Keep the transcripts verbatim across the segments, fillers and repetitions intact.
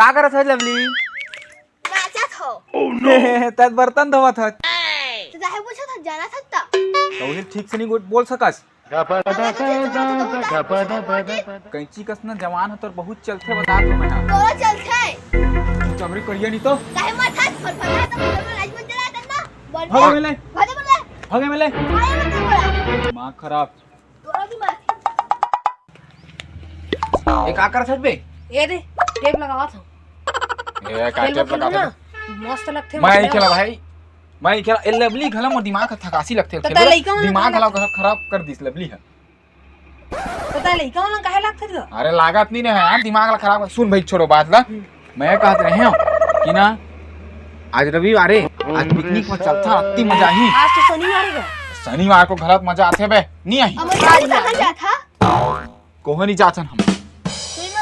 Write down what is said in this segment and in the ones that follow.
का करत हस, लवली? नाचत हो। तत बर्तन धोवत हस। तो काहे पूछत हस, जानत हस त? तो उही ठीक से नहीं गो-, बोल सकस। कैंची कस न जवान ह तोर, बहुत चलथे, बता दो मैं। तोरा चलथे। चमड़ी करिया नहीं तो। काहे मत हस, फरफरा तो फरफरा, आज मत जला करना। बंद भाग कर। एमे ले। भाग एमे ले। भाग एमे ले। भाग एमे ले। दिमाग खराब। तोरा दिमाग। ए, का करत हस बे? ए दे, टेप लगावत हूँ। ए, का खेल टेप खेलू लगावत ना, हस? मस्त लगथे, मैं मस्त खेला लगथे। भाई, मैं खेला। ए, लवली घला मोर दिमाग ह थकासी लगथे, तो खेल तै बोला, लइका मन दिमाग काहे घला लगथे? खराब कर दिस लवली ह। तो तै लइका मन काहे लगथे ग? अरे लागत नहीं रहे यार, दिमाग ला खराब। सुन भाई, छोड़ो बात ला। हम्म। मैं कहत रहे हूँ कि ना, आज रविवार है, आज पिकनिक में चलथा, अति मजा आही। आज तो शनिवार है ग। शनिवार को घला मजा आथे बे, नहीं आही। अब मैं कहाँ जात हस? कोहो नहीं जाथन हम। तुम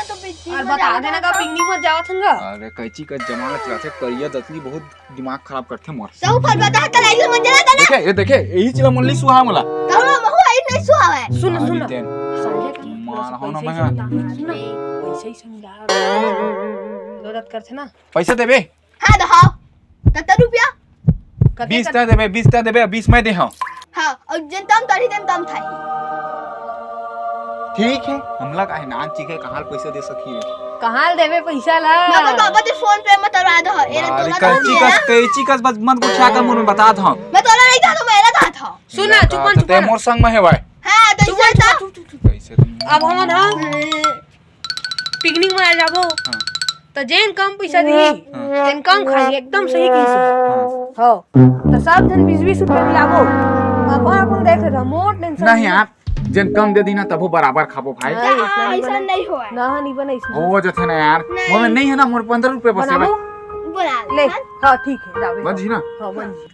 तो पिकनिक और में बता जावत देना का हस। पिकनिक में जावत हन गा। अरे कैंची कस जमाना चलाथे, करिया दतली बहुत दिमाग खराब करथे मोर। सब फल बता त लाइल मन जला देना। देखे, ये देखे, यही चीज मोर नहीं सुहा मोला। तब महू आई नहीं सुहावे। सुन, सुन। मार हो ना पैसा मैं। ही सुन, पैसा ही सुन। दौलत करथे ना। पैसा देबे? हाँ, दहाव। कत्ता रुपया? कते बीस कते? त देबे, बीस त देबे, बीस मैं दे हूँ। हाँ, और जन तम तरी तन तम थाई। ठीक है, हमला काहे नान चीखे, कहाँ पैसा दे सकी है? कहाँ देबे पैसा ला? मैं अपन पापा के फोन पे में तोरा दो, एरे अरे तोला तो कैंची नहीं कस, है। कैंची कस बस मत गुठिया कर मुंह में बता था। मैं तोला नहीं था तो मैं एला था था। सुन ना, चुप बन, चुप ते बन। मोर संग में है भाई। हाँ, तो चुप इसे बन, था। चुप, चुप, चुप, चुप। कैसे तुम अब हम ना हम्म। पिकनिक में आ जाबो। हाँ। त जेन कम पैसा दिही, हाँ। तेन कम खाही, एकदम सही कहिस। हाँ। हो। त सब झन बीस बीस रुपया मिलाबो। अपन अपन देख ले, मोर टेंशन नहीं नहीं। यार, जेन कम दे दी ना तभो बराबर खाबो भाई। नहीं, ऐसा नहीं ऐसा बने। नहीं होय। ना, नहीं बने ऐसा। हो जथे ना यार। नहीं। वो में नहीं है ना, मोर पंद्रह रुपया बस है बनाबो? भाई। बना ले। ले। हाँ, ठीक है, जाबे। बन जी ना? हाँ, बन जी।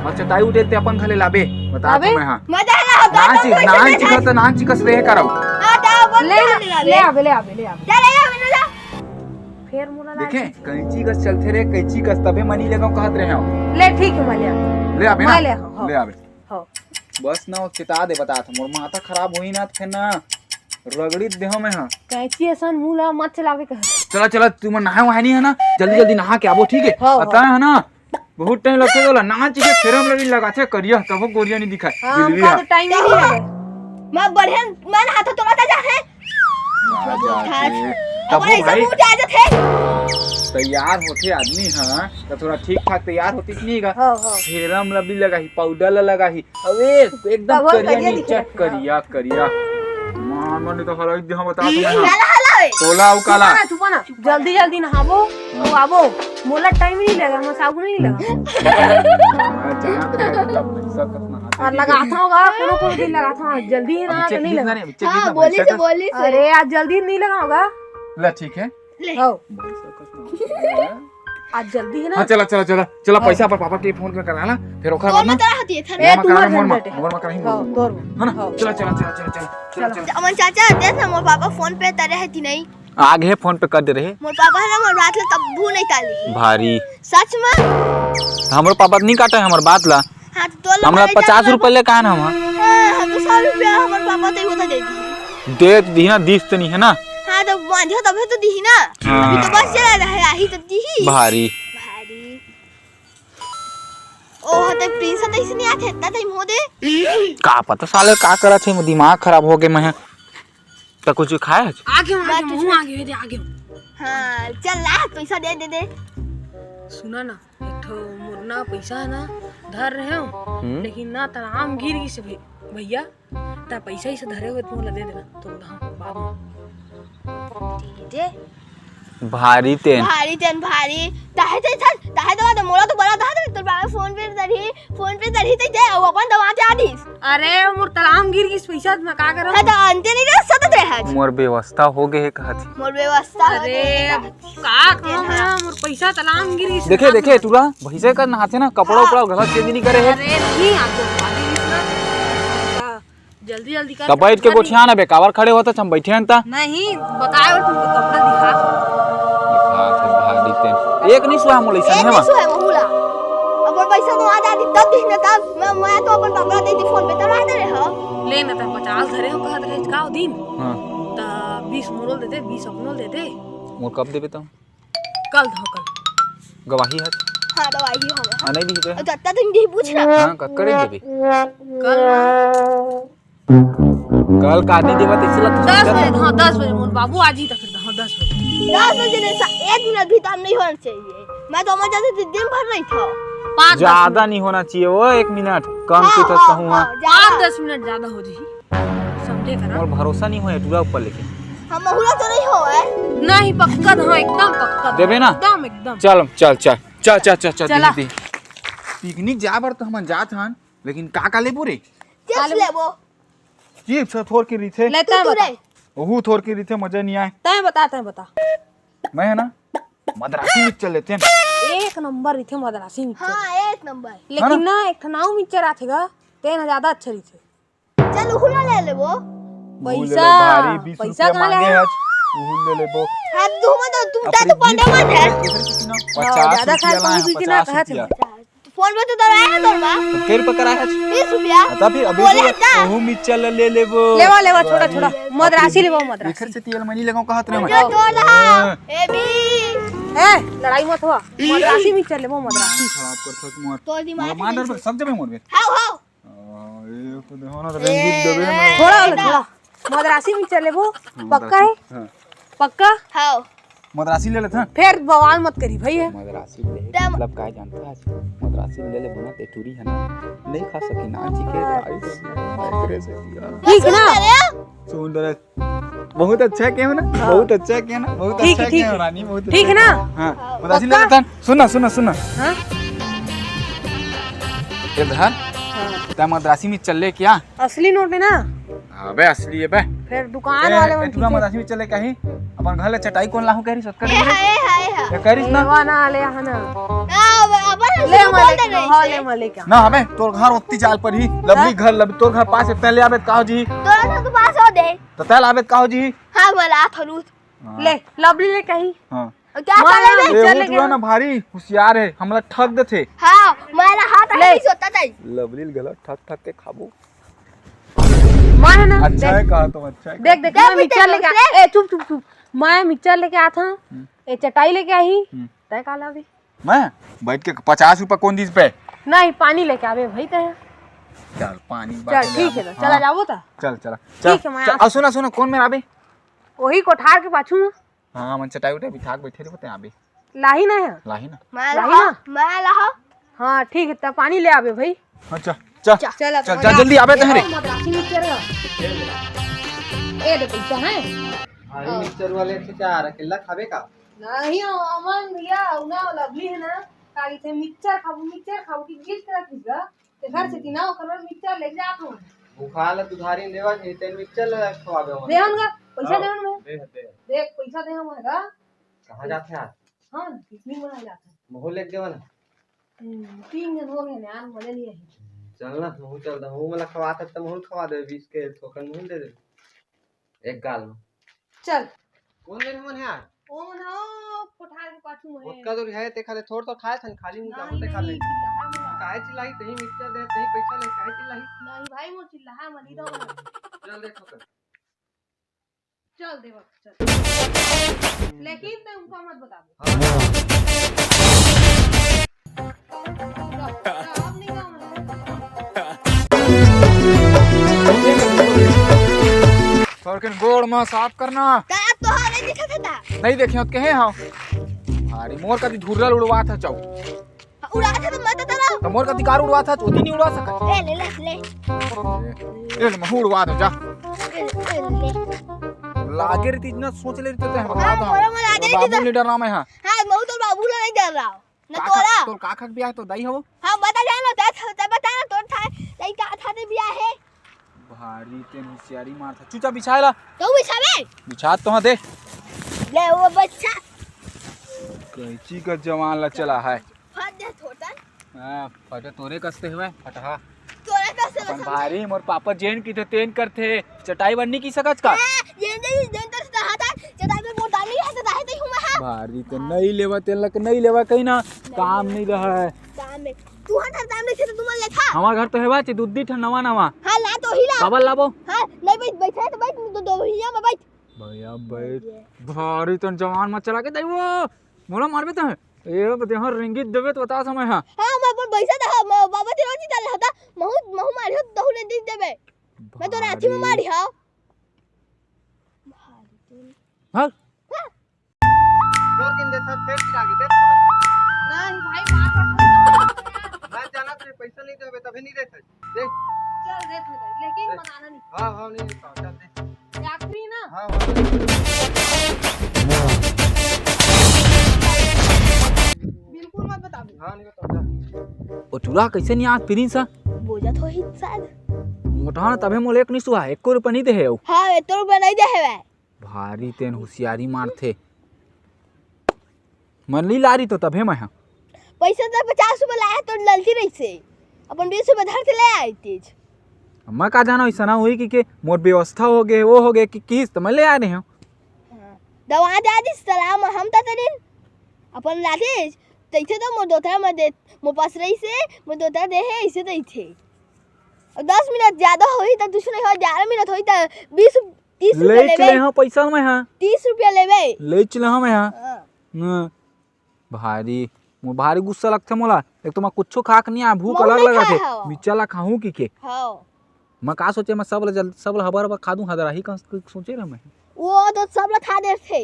अच्छा, ताई उठे ते अपन घले लाबे, बता लाबे? तो मैं, हाँ। मजा आला होता नाच, तो कोई नाच नहीं चिकस, था। नाच चिकस रहे करब। हाँ, तो बोल ले, ले ले आबे, ले आबे, ले आबे। जा, ले आबे, ले जा। फेर मोला लाच देखे, चिकस। कैंची कस चलथे रे, कैंची कस तबे मनी लेगा कहत रहे हो। ले, ठीक है, मैं ले आबे। ले आबे मैं ना? ले, हाँ, हाँ। ले आबे। हाँ। बस ना, वो चिता दे, बता था, मोर माथा खराब होई ना, त फेर ना रगड़ी देहो मैं, हाँ। कैंची असन मुंह ला मत चलावे कह। चला, चला, तू मन नहाए वहाए नहीं है ना, जल्दी, जल्दी नहा के आबो, ठीक है? हाँ, पता हाँ। है ना, बहुत टाइम लगथे तोला, नान चीखे फेरम लगी लगाथे करिया, तभो गोरिया नहीं दिखाए। हाँ, बिलवी हमका हा। तो टाइम ही नहीं लगे। मैं बढ़िया, मैं नहाता तो रहता जा है। आ जाथे। अब तभो ऐसा भाई मुंह जा जाथे। तैयार होथे आदमी, हाँ, तो थोड़ा ठीक ठाक तैयार होती कि नहीं गा? हाँ, हाँ। फेरम लगी लगाही, पाउडर ला लगाही, अबे एकदम तभो करिया करिया नहीं, दिखे चट रहथे। करिया, करिया। मार मन तो हलाई दे, हम बता ई, दूं ना। हला, हला, ओए। तोला अउ काला। चुप ना, चुप ना। जल्दी, जल्दी नहाबो, हाँ। अउ आबो। मोला टाइम नहीं लगा, मैं साबुन नहीं लगा। मैं जानत रहे, पैसा कतना हाथ और में लगाता होगा, कोनो, कोनो दिन लगाता हूँ, जल्दी ही अभी ना, चेक नहीं दिखना लगा। नहीं, अभी चेक हाँ, दिखना, बोली पैसा से, का बोली से। अरे, आज जल्दी नहीं लगा होगा। ला, ठीक है। ले। हो। पैसा कतना हाथ में है। आज जल्दी है ना? हाँ, चला, चला, चला, चला, हाँ। पैसा पर पापा के फोन पे करा ना, फिर ओखर बाद ना। ए, मोर तू मार मत मोर मार, झंझट। मोर मार कराही, हाँ, मोर मार। तोर मार। है ना? हाँ। चला, चला, चला। अमन चाचा, देख ना, मोर पापा फोन पे तरे है कि नहीं? आगे फोन पे कर दे रहे। मोर पापा है ना, मोर बात ला तब भू नहीं ताली। भारी। सच में? हमर पापा तो नहीं काटे हमर बात ला। हाँ, तो तोला हमरा भाई पचास जान रुपया ले कहा ना हम? हाँ, हम तो सौ रुपया हमर पापा ते होता दे दी। दे तो दी ना, दिस तो नहीं है ना। हाँ, तो बांधियो तबे तो दी ना। हाँ। अभी तो बस चला रहा है, आही तो दी। भारी। भारी। ओ, ते प्रिंस तो इसने आते इतना टाइम हो दे। का पता साले का करत हे, दिमाग खराब हो गए मैं। त कुछ खाए हच? आगे हूँ, आगे हूँ, आगे हूँ, आगे हूँ। हाँ, चल ला, पैसा दे, दे, दे। सुना ना, एक ठो मोर ना पैसा है ना, धर रहे हो, हम्म। लेकिन ना तराम गिर गई से भई-, भैया, ता पैसा ही से धरे हुए तुम ला दे देना, तो उधार बाद में। दे, दे। भारी तेन। भारी तेन, भारी। ताहे ते थन, ताहे तो, तो मोला तो बड़ा था, तो बाबा फोन पे तरी, फोन पे तरी ते, ते, वो अपन दवा के आ दिस। अरे, मोर तलाम गिर गिस पैसा, मैं का करब? हाँ, तो अंते नहीं रह सकते हैं। मोर व्यवस्था हो गए है, कहत। मोर व्यवस्था हो अरे, गए है। का कहूँ मैं, मोर पैसा तलाम गिर गिस। देखे, देखे, तुरा, भैंसे का नहाथे ना, कपड़ा हाँ। उपड़ा घला चेंज नहीं करे है। अरे, नहीं, आप तो भारी निकला। जल्दी, जल्दी कर, त बैठ के कर, कर। गोठिया ना बे, काबर खड़े होत हच, हम बैठे हन त। नहीं, बताए बर तुमको कपड़ा दिखा। दिखा थे भारी तेन। एक नहीं सुहा मोला, एक नहीं सुहा मोहूला। अब पैसा तो आ जाती, तब दिखना, तब मैं, मैं तो अपन कपड़ा दे दी फोन पे, तब आ दे रहे हो। ले ना, त पचास धरे हो, कहत रहे, का हो दिन? हाँ। त बीस मोरो दे दे, बीस अपनो दे दे। मोर कब देबे त? कल धव, कल। गवाही है? हाँ, गवाही हो। हाँ, नहीं दी तो। अच्छा, तब तुम यही पूछ रहा। हाँ, कब करे देबे? कल। कल का दी देबा, तैसे लगता है। दस बजे, हाँ, दस बजे मोर बाबू आ जी, तो फिर हाँ, दस बजे। दस बजे नहीं, सा-, एक मिनट भी time नहीं होना चाहिए। मैं तो मर जाती थी, दिन भर नहीं था। पाँच, दस ज्यादा मिनट। नहीं होना चाहिए वो, एक मिनट कम हाँ, की तो हाँ, सहूँ, हाँ। हाँ, ज्यादा। पाँच, दस मिनट ज्यादा हो जी। समझे करा। मोर भरोसा नहीं होय टूरा ऊपर लेके। हम महुआ तो नहीं होय। नहीं, पक्का धव, एकदम पक्का धव। देबे ना? एकदम, एकदम। चल, चल, चल। चल, चल, चल, चल, चला। दीदी। Picnic जा बर तो हमन जात हन, लेकिन का का लेबो रे? Chips लेबो। Chips ह थोर के रहिथे। ले, तैं तू बता। रे। ओहू थोर के रहिथे, मजा नहीं आए। तैं बता, तैं बता। मैं है ना, मद्रासी mixture लेते हैं। एक नंबर रहिथे मद्रासी mixture। हाँ, एक नंबर। लेकिन है ना? ना, एक ठन अउ mixture आथे गा, तेन ह ज्यादा अच्छा रहिथे। चल, उहू ला ले लेबो। उहू ले पैसा, लो, भारी बीस पैसा रुपया कहाँ ले मांगे आया? आज, उहू ले लेबो। हाँ, तू मत, तुम अपनी तो पंडे मत है। पचास हाँ, ज्यादा रुपया खाए लाए हैं, कौन की ना पचास कहत रुपया। है। तो फोन पे तो डराया है तोर बा। तो के रुपया कराए है? बीस रुपया। हाँ, तब फिर अभी बोले तो था। ओहू mixture ले, ले लेबो। लेवा, लेवा, छोड़ा, छोड़ा। मद्रासी लेबो, मद्रासी। एकर से तेल मनी लगाओ कहत रहे मैं। जो तोर ला। हाँ। ए भी। ए, लड़ाई मत हुआ। मद्रासी mixture लेबो, मद्रासी। खराब कर सकत मोर। तोर दिमाग मोर मार नहीं डर सब जगह मोर बे। हाव, हाव। आ, ये तो देखो ना, तो ए, रंगीत देवे ना। थोड़ा वाला, थोड़ा। मद्रासी mixture लेबो, हाँ, पक्का है? मद्रासी, हाँ। पक्का? हाँ। मद्रासी ले लेथन। फिर बवाल मत करी भैया। मद्रासी ले, तब मतलब काय जानता है? मद्रासी ले लेबो ना, ते टूरी है ना, नहीं खा सकी ना, जी के हाँ। ताई से ना, एकरे से किया। ठीक है ना? सुन रे, सुन रे। बहुत अच्छा किया ना, हाँ। बहुत अच्छा किया ना, बहुत ठीक, अच्छा ठीक। किया रानी, बहुत ठीक अच्छा है ना? किया। हाँ, हाँ। मद्रासी ले पक्का? लेथन। सुन ना, सुन ना, सुन ना। हाँ? ये धर। हाँ। तैं मद्रासी mixture ले क्या? असली नोट है ना? अबे असली है बे। फिर दुकान ए, वाले ए, मन तू ना पीछे। मद्रासी mixture ले क्या ही? अपन घर ले चटाई कोन लाहूं कह रही सतकर ए, दिन में? हाय, हाय, हाय। ये कह रही ना? लेवा ना, ले आहा ना। ना, अब, अब ले बोल मले दे क्या? रही हाँ, से। ले मले क्या? ना अबे, तोर घर ओत्ती चाल पर ही, लवली हाँ? घर, लब-, तोर घर पास है, पहले आबे त का हो जी? तोरा घर के पास हो दे। तो तैं आबे त का हो जी? हाँ, बोला, थरुत। हाँ। ले, लवली ले कही। हाँ। क्या मैं कर ले? ए, चल वो ले टूरा गया। ना भारी होशियार है, हमला ठग देथे। हाँ, मैं ना हाथ ले। नहीं सोता था। लवली गला ठग ठग के खाबो। मैं है ना, अच्छा देख। है कहा तुम, अच्छा है देख, कहा। देख, मैं देख, mixture देख, लेके आ-, देख। ए, चुप, चुप, चुप। मैं mixture लेके आत हूँ, हम्म। ए, चटाई लेके आही, हम्म। तय का लावे? मैं बैठ के पचास रुपया कौन दीस पे? नहीं, पानी लेके आवे भाई तय। चल, पानी चल, बाटे ले ठीक है आबो। तो, चला हाँ। जाबो ता। चल, चला। ठीक चल, है, मैं चल। आ, सुना, सुना, कौन में आबे? वही कोठार के पाछू में। हाँ, मन चटाई उठाई बिठा के बैठे रहिबो, तैं आबे। लाही ना है? लाही ना। मैं लाही लाहा, ना? मैं लाहा। हाँ, ठीक है, तब पानी ले आबे भाई। हाँ, चल, चल। चल, चल, चल, जा, जल्दी आबे तहरे। मद्रासी mixture है। ए, दे पैसा है। भारी हाँ। Mixture वाले से क्या आ रहा? केला खाबे का? नहीं, अमन भैया, उना लवली है ना, काली थे mixture खाबो, mixture खाबो कि गिफ्ट रखी गा। ते घर से तिना ओकर बर mixture लेके जात हूँ। भूखा ल तू धारी लेवा के, ते mixture ले खवाबे हमन। देहन गा, पैसा हाँ, देहन मैं। दे, दे। देख, पैसा देहन मैं गा। कहाँ जात है आज? हाँ, picnic मना जात है। महू लेके देवा ना। हम्म, तीन दिन हो गए यार, मजा नहीं आई। चल ना, महू चल दा, महू मला खवात है, त महू खवा दे, बीस के थोकन महू दे दे। एक गाल में। चल। कौन मेरे मन है यार? ओ मन हो, कोठार के पाछू में है। ओतका दूर है, ते खाले थोड़ तो खाए थन, खाली मुंह नहीं, जावन ते खा ले। नहीं, चिल्लाहा मत। काहे चिल्लाई? तही mixture दे, तही पैसा ले, काहे चिल्लाई? नहीं भाई, मोर चिल्लाहा मत, ई तो चल देखो कर। चल देवा, चल। लेकिन ते उनका मत बता दे। हाँ। थोरकिन गोड़ म साफ करना। का तो हवे दिखत हे ता? नहीं देखे हो, कहे हो? भारी मोर कति धुर्रा ल उड़वात हे, चाऊ। उड़ात हे तो मत उड़ा। तो मोर कति कार उड़वात हे, ओती नहीं उड़वा सकत। ले, ले, ले, ले। ए, ले, महू उड़वा दे, जा। ए, ए, ले। लागे रही, इतना सोच ले रही तो हाँ, बता दो। मोर, मोर लागे रही बाबू तो। नहीं डर रहा मैं, हाँ। हाँ, मैं तो बाबू ला नहीं डर रहा। ना का तोरा। खा-, तोर का खा के बियाह हे तोर दाई हवो? हाँ, बता जाए ना, तै, तै बता ना, तोर था, दाई का था दे बियाह हे? भारी तेन होशियारी मार था। चुचा बिछाए ला। तो बिछावे? बिछा तो हाँ दे। ले वो बच्चा। कैंची का जवान ला चला है। फट दे थोटन। हाँ, फटे तोरे कस्ते हुए, फटहा। तोरे कस्ते अपन हुए। भारी, मोर पापा जेन की थे, तेन करथे। चटाई बन्नी की सकच का? ए, जेन, जेन, जेन तो रहा था, चटाई पे मोटाली है, तो दाहे तई हूँ मैं, हाँ। भारी ते नहीं लेवा, तेन लग नहीं लेवा कहीं ना, नहीं काम लेवा। नहीं रहा है। काम में। तू हर हर काम में थे तो तुम लेखा। हमार घर तो हेवा चे, दूध दी ठन नवा नवा। हाँ, ला तो ही ला। काबर लाबो? हाँ, नहीं बैठ, बैठा है तो बैठ, दो, दो भैया में बैठ। भैया बैठ। ये। भारी तन जवान मत चला के दई वो। मोला मारबे तैं? ए, तेंहा रिंगीच देबे त बता समय हा। हाँ, मैं अपन पैसा दे, मैं बाबा तेरा जी डाल हता, महू, महू मारी हो, तहू ले दे देबे। मैं तो रांची में मारी हव। हाँ? तोर किन देथा, फेर गिरा के देख। नहीं भाई, मार मत। मैं जानत हँव, पैसा नहीं देबे, तभे नहीं देथा। दे। चल दे तू दे, लेकिन दे। बताना नहीं। हाँ, हाँ, नहीं देथा, चल दे। आखिरी ना। हाँ, हाँ। बिल्कुल मत बताबे। हाँ, नहीं बताओ, जा। ओ चूरा कैसे नहीं आत पिरिन सा? बोजत होही शायद। मोटहा न तभे मोला एक नहीं सुहा, एको रुपया नहीं दे हे अउ। हाँ, एको रुपया नहीं दे हे। भारी तेन हुसियारी मारथे। मन ली लारी तो तभे मैं हा। पैसा तो पचास रुपया लाया तो ललती रहिसे। अपन बीस रुपया धर के ले आए तेज। मैं का जाना वैसा ना होही कि के मोर व्यवस्था हो गए, वो हो गए कि किस्त मैं ले आ रहे हूँ। हाँ। दवा दे दिस सलाम हम ता तनिन। अपन लातेज, तैथे तो मोर दोता में दे, मोर पास रहिसे, मोर दोता दे हे, इसे तैथे। अब दस मिनट ज्यादा होही तो कुछ नहीं हो, ग्यारह मिनट होही तो बीस तीस रुपया लेच लेबे। ले हाँ पैसा मैं हाँ। तीस रुपया लेबे। लेच ले हाँ मैं हाँ। हाँ। न, भारी, मो भारी गुस्सा लगथे मोला। एक तो मैं कुछो खाक नहीं आ, भूख अलग लगथे। मिर्चा ला खाहूँ कि के? हाँ। मैं का सोचे, मैं सब ला जल-, सब ला हबर हबर खा दूँ, हदराही का सोचे रहा मैं। वो तो सब ला खा देथे।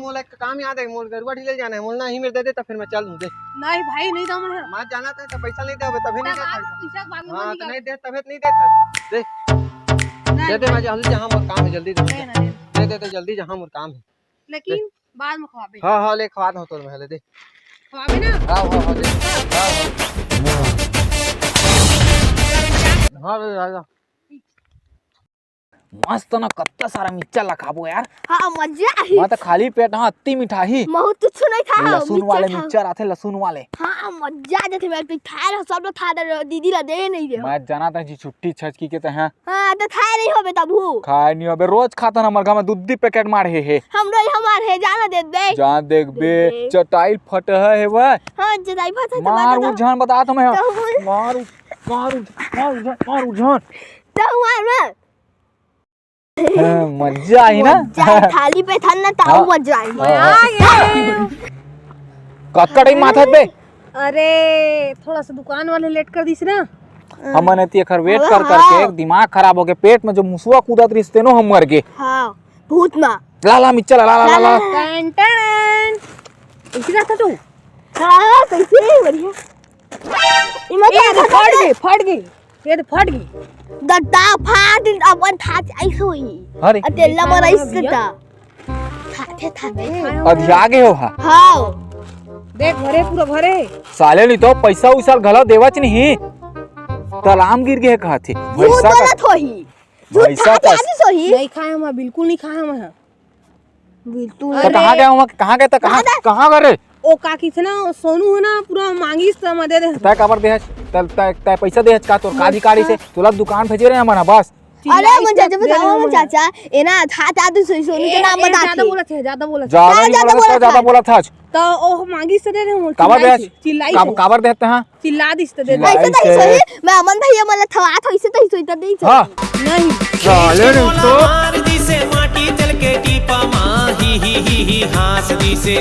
मोला एक काम याद है, मोर गरुवा ढीले जाना है, मोला नहीं मिल दे दे, तो फिर मैं चल दूँ, दे। नहीं भाई, नहीं दम है। मैं जाना था, तो पैसा नहीं दे, तभी नहीं दे। पैसा बाद में हाँ, तो नहीं दे, तभी नहीं दे, दे। नहीं। दे दे, मैं जल्दी जहाँ मोर काम है, जल्दी दे। नहीं, नहीं। दे दे, दे जल्दी जहाँ मोर काम है। लेकिन बाद में खवाबे। हाँ, हाँ, ले खवा दो तोर में, ले दे। खवाबे ना? हाँ, हाँ, हाँ, दे। हाँ, हाँ। हाँ, ले, ले, ले। मस्त ना, कत्ता सारा मिर्चा ला खाबो यार। हाँ, मजा आही। मैं तो खाली पेट हाँ, अत्ती मिठाही। महू कुछ नहीं खा, लहसुन वाले मिर्चा आथे, लहसुन वाले। हाँ, मजा आ जाथे, मैं तो खाए रहो, सब लोग खा दे रहो, दीदी ला दे नहीं रहो। मैं जाना था जी छुट्टी छचकी के तो हैं। हाँ, तो खाए नहीं होबे तभू। खाए नहीं होबे, रोज खाता ना, हमर घर में दूध दी पैकेट मार हे, हे। हमरो ही हमार हे, जाना दे दे। जान देख बे, देख बे। चटाई फट है, हे वह। हाँ, चटाई फट है, तो मार मार दे दो। उझान बता तो मैं। तो बोल। मार उझ-, मार उझ-, मार उझान, मार उझान। तो मार, मार। हाँ, मजा आई ना? मजा आई, थाली पे था ना, ताऊ हाँ। मजा आई। हाँ, हाँ। आ गए। कक्कड़ ही माथा पे। अरे, थोड़ा सा दुकान वाले लेट कर दिस ना। हमन एती एखर वेट हाँ, कर कर के हाँ। दिमाग खराब हो गए, पेट में जो मुसुआ कूदत रहिस तेनो हम मर गे। हाँ, भूत ना। ला, ला, मिच्चा ला, ला, ला, ला, ला। टन, टन। ऐसे जाता तू? हाँ, कैसे? बढ़िया। इमा ए, तो ये फट गई, फट गई। ये तो फट गई। गड्ढा फाट, अपन था ऐसो ही। अरे। अते लमर ऐसे था। थाथे, थाथे। अधिया गे हो हा। हाँ। देख, भरे, पूरा भरे। साले नहीं तो पैसा उसा घला देवच नहीं। तलाम गिर गए कहथे। झूठ भैंसा का बोलत होही। झूठ भैंसा खाके का आदि सोही। नहीं खाया मैं, बिल्कुल नहीं खाया मैं। बिल्कुल। तो अरे। कहाँ गया हूँ? कहाँ गए? तो कहाँ, कहाँ गए? कहाँ गए रे? ओ का किथे ना, सोनू है ना, पूरा मांगिस त मैं दे दे। तय काबर दे हस? तय, तय, तय पैसा दे हस का तोर का अधिकारी से? हाँ। तोला दुकान भेजे रहे हमन ह बस। अरे, चिल्लाई मन के चाचा दे बताओ, रहे मन हैं। चाचा, ए ना, था, था, तू सोई, सोनू के ए, नाम ए, बता ज्यादा के। बोलत है, ज्यादा बोलत है। ज्यादा हाँ, नहीं ज्यादा बोलत बोलत था, ज्यादा है। बोलत था। तो ओ मांगिस त दे रहे हो, काबर चिल्लाई दे? से, चिल्लाई काब-, से। काबर देते हैं? चिल्ला दिस त दे दे। चिल्लाई ऐसे तो ही से। सोई, मैं अमन भैया मला थवात हो, ऐसे तो ही सोई, तब नहीं सोई। हाँ। नहीं। साले नहीं तो। मार दिसे माटी चल के टीपा मा, ही, ही, ही, ही, हाँस दिसे।